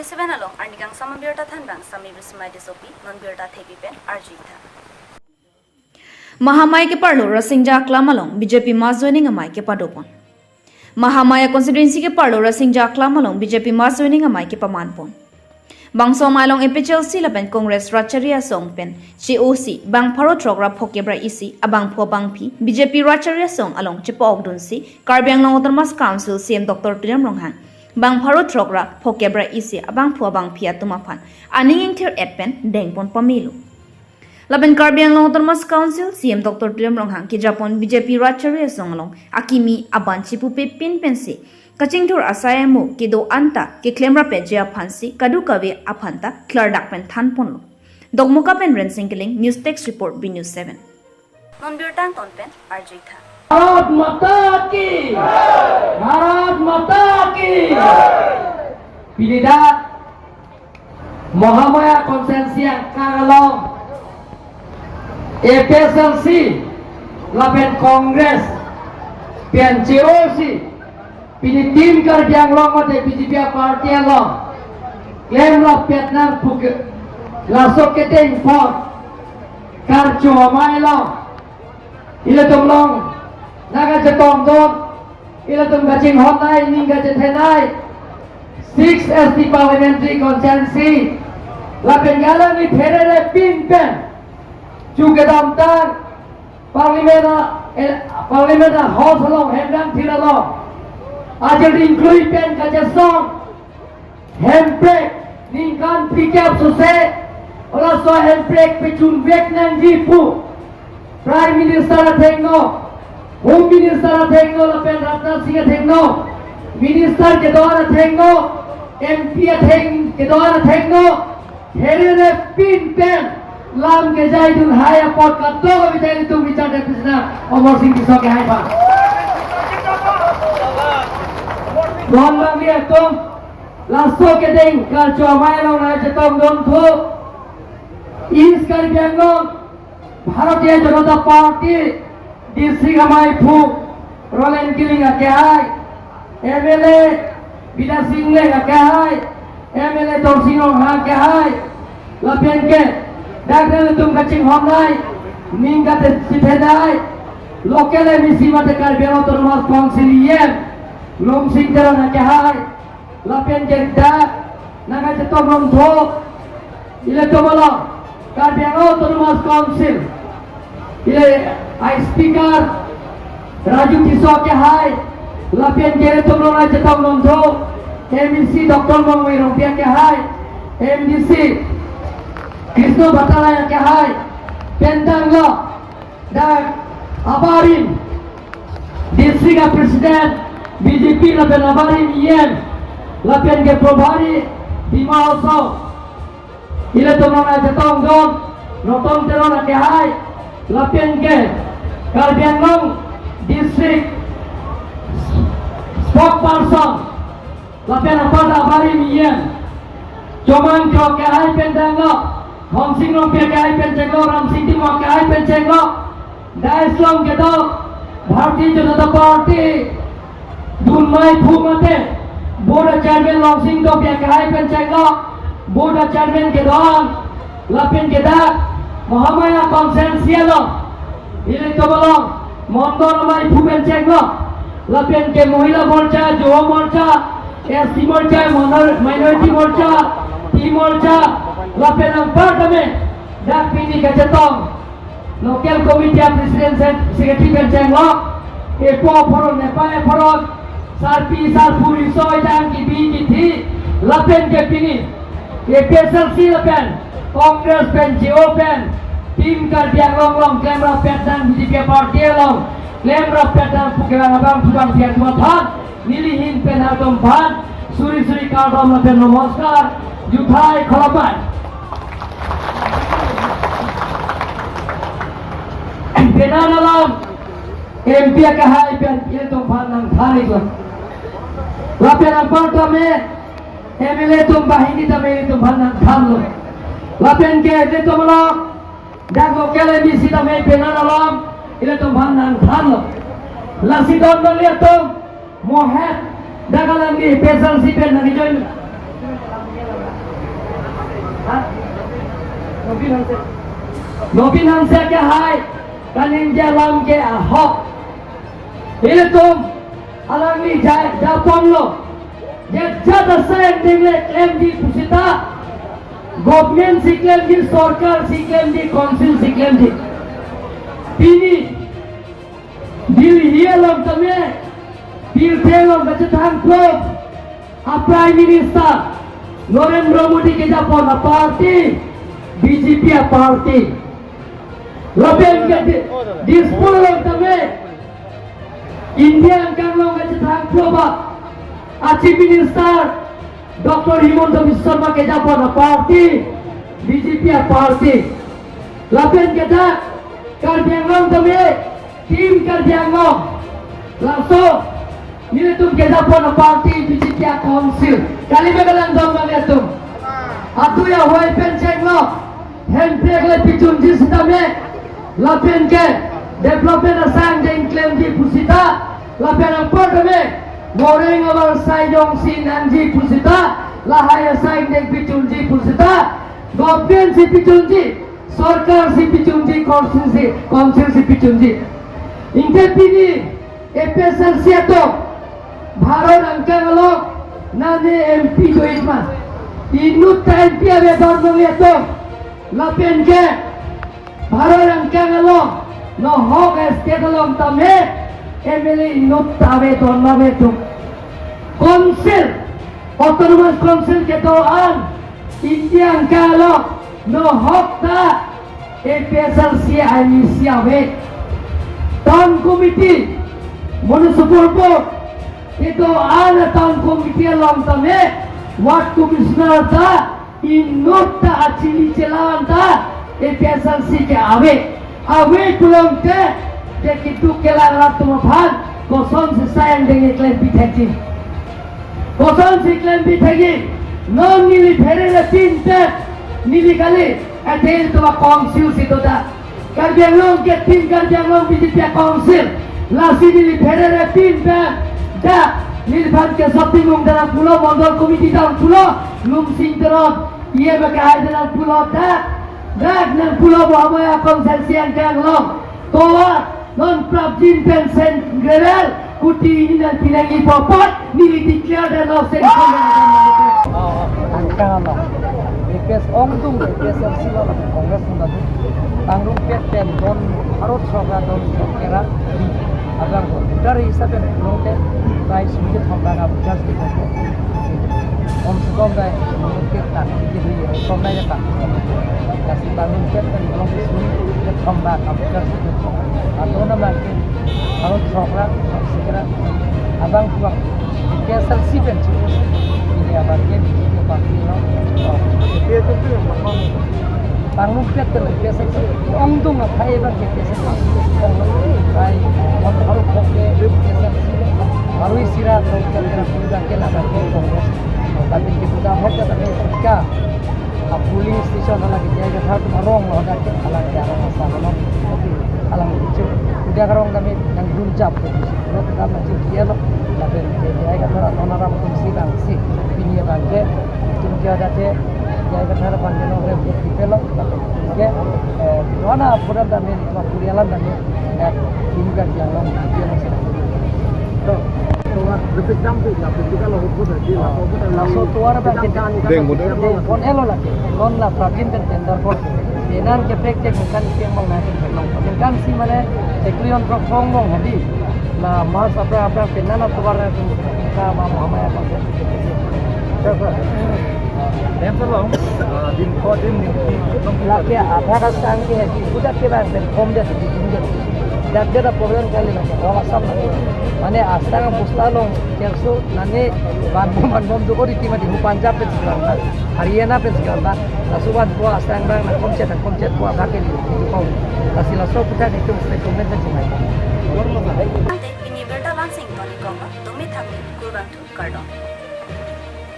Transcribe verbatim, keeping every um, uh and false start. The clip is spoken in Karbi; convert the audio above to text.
Seven along arnikangsam abirta thanbang Sami Bismai Tissopi, non birta thepi pen arjuitha. Mahamaya keparlo Rasinja Aklam along B J P mass joining amei kepadopon. Mahamaya constituency keparlo Rasinja Aklam along B J P mass joining amei kepamanpon. Bangso amei along A P H L C lapen Congress rat chari asong pen che-osi bang pharo throk ra phokep ra isi abangphu abangphi B J P rat chari asong along chepa-okdunsi Karbi Anglong Autonomous Council C E M Doctor Tuliram Ronghang bang pharo throk ra phokep ra isi abangphu abangphi atum aphan aning ingthir-et pen dengpon pamelo. Lapen Karbi Anglong Autonomous Council C E M Doctor Tuliram Ronghang kejapon B J P rat chari asong along akimi aban chipupe pin pensi kachingthur asai amo kedo anta keklem rapetji aphansi kadokave aphanta klardak pen thanponlo. Dokmoka pen Rensing Killing, News Desk Report, B News seven. Non birta angton pen arjuitha. Bharat माता की, भारत माता की। Pini dak Mahamaya constituency angkang along A P H L C lapen Congress pen che-osi pini Team Karbi Anglong mate B J P party along klem rapet nang puke laso kedeng pon karcho amei along ilitum along nangkachetongdun, ilitum kachinghon nai, ning kachethe nai, six S T Parliamentary Constituency lapen galang ni pherere pin pen chu kedamtang Parliament a, eh, Parliament a House along hemdang thir along ajir ingklui pen kachesong Hemprek ningkan phlikep sose, laso hemprek pechunvek nangji pu Prime Minister athengno, Home Minister athengno, lapen Rajnath Singh athengno, Minister kedo-an athengno, M P atheng kedo-an athengno, pherere pin pen lam kejaidun hai apot kadokave ta ilitum bichar de pisna Amarsing Tisso kehai aphan. Don bangli atum, laso kedeng karcho amei along nangchetongdun thu East Karbi Anglong Bharatiya Janata Party district ameiphu Roland Killing akehai, M L A Bidya Sing Engleng akehai, M L A Torsing Ronghang akehai, lapen ke dak ilitum kachinghon nai, ning kachethe nai, local M A C mate Karbi Anglong Autonomous Council E M Lumsing Teron akehai, lapen ke dak nangkachetongdun thu ilitum along Karbi Anglong Autonomous Council, ile ai Speaker Raju Tisso akehai, lapen ke ilitum along nangchetongdun thu M A C Doctor Mongmoi Rongpi akehai, M D C Krishna Bhattarai akehai, pen tanglo dak abarim district a President B J P lapen abarim E M lapen ke Probhari Dima Hasao, ilitum along nangchetongdun Roton Teron akehai, lapen ke Karbi Anglong District Spokesperson lapen apar abarim E M Chomang Kro akehai pen tanglo, Khonsing Rongpi akehai pen chenglo, Ramsing Timung akehai pen chenglo, dais along kedo Bharatiya Janata Party dun ameiphu mate Board a Chairman Longsing Topi akehai pen chenglo, Board a Chairman kedo-an, lapen ke dak Mahamaya constituency along ilitum along Mondol ameiphu pen chenglo, lapen ke Mohila Morcha, Juva Morcha, S T Morcha, Minor-, Minority Morcha, Tea Morcha, lapen anparta me dak pini kachetong Local Committee a President, Sec-, Secretary pen chenglo, epo aphoron, nepei aphoron, sarpi sarpo, riso ejang, kebi kethe, lapen ke pini A P H L C lapen Congress pen che-o pen Team Karbi Anglong along klem rapet nang, B J P party along klem rapet nang pu kevang abangphu abangphi atum aphan neli ahin pen hardom aphan suri suri kardom lapen namaskar, juthai khulumthai. Penang alam M P akehai pen ilitum aphan nangthan-iklo. Lapen anparta me M L A atum banghini tame ilitum aphan nangthanlo. Lapen ke ilitum along dak local M A C tame penang alam ilitum aphan nangthanlo. Lasi don bangli atum, mohet dak alangli A P H L C pen nangjoin. Ha? Nobin Hanse. Nobin Hanse ke hai kaningje alam ke ahok. Ilitum alangli ja-, japonlo. Je jat asai angdeng le klemji pusita, government si klemji, sorkar si klemji, council si klemji. Pini Delhi along tame, pirthe along kachethangphlok a Prime Minister Narendra Modi kejapon a party, B J P a party. Lapen ke Di-, Dispur along tame, India angkang along kachethangphlok a Chief Minister Doctor Himanta Biswa Sarma kejapon a party, B J P a party. Lapen ke dak Karbi Anglong tame, Team Karbi Anglong. Laso nelitum kejapon a party B J P a council. Kali me kalandon ma nelitum. Atu ya hoi pen chenglo. Hemprek le pichunji sitame. Lapen ke development asai angdeng klemji pusita. Lapen apor tame moreng abar sai jongsi nangji pusita. Lahai asai angdeng pichunji pusita. Government si pichunji. Sorkar si pichunji, council si, council si pichunji. Ingke pini A P H L C atum Bharat angkang along nane M P do-ik ma. Inut ta M P avedon ma nelitum. Lapen ke Bharat angkang along, nohok state along tame M L A inut ta avedon ma nelitum. Council, Autonomous Council kedo-an India angkang along nohok ta A P H L C I M C ave. Town Committee, Municipal Board, kedo-an Town Committee along tame, Ward Commissioner ta, inut ta achili chelang ta A P H L C ke ave. Ave pulote, je keduk kelang arat atum aphan, kosonsi sai angdeng keklem pithekji. Kosonsi klem pithekji, non neli pherere pinpet, neli kali, athe ilitum a council si do ta. Karbi Anglong ke Team Karbi Anglong B J P a council, lasi neli pherere pinpet, dak, neliphan ke shopping mall dam pulo, Mondol Committee dam pulo, Lumsing Teron, E M ke hai dam pulo, dak, dak nang pulo bo Hamaya constituency angkang along, tovar, non prapjin pen sen grevel, kuti hini nangpi nangji pu apot, neli declare dam lo sanction dam lo. Angkang lo. A P H L C ongdung, A P H L C lo, Congress lo. Pangrum pet pen don, arot soga don, kera, di. Abang ko, dari hisab pen long ke, bai sulit hom bang ab just di ko. Om se kom bai, mungkin tak, di di, kom nai tak. Kasi pangrum pet pen long ke sulit, hom bang ab just di ko. Atau nama ke, Aro chokra, choksikra, abang puang. K S R C pen chikro. Ini abang ke B J P party lo. Pangrum pet pen K S R C. Ongdung aphai abang ke K S R C. Hai, aro kok ke K S R C. Aro isira kok ke kira kira ke na ke Congress. Tapi kita hak kata mereka. A polling station along ke J I Kathar atum arong lo, dak ke alang ke arong asar lo. Tapi alang kecho. Udah karong kami nang gunjap ke bisi. Lo kita masih dia lo. Tapi J I Kathar atum aram atum si bang si. Pini abang ke. Atum ke ada ke. J I Kathar abang ke nong rem ke tipe lo. Tapi ke, eh, mana pura dame, ma puri alam dame. Ya, ini kan yang long, dia lo. To, tovar, lebih jam tu, ya, lebih kalau hukum dah, dia lah, hukum dah. Laso tovar abang ke. Deng, deng. Deng, phone elo lagi. Non la prajin pen tender phone. Denan ke pek cek ningkan isi yang mong na cek nong. Ningkan isi mane cek lion trok song mong hadi. La mas apra apra penan la tovar na tu ka ma Muhammad apa. Sir, sir. Dem sir long, ah, din ko din din. Lake athak asang ke hadi. Udah ke bang pen phone dia sedikit dia. Dak dia ada problem kali na, orang asam na. Mane asang pusta long, kerso, nane, van bom, van bom tu kori tima di hu Punjab pen sekarang na, Haryana pen sekarang na, laso van ko asang bang na komchet, na komchet ko abang ke di, di kau. Lasi laso putar di tu mesti komen kan cuma. Ante pini berita langsing Tony Kongba, Tumi Thangni, Kurbantu, Kardom.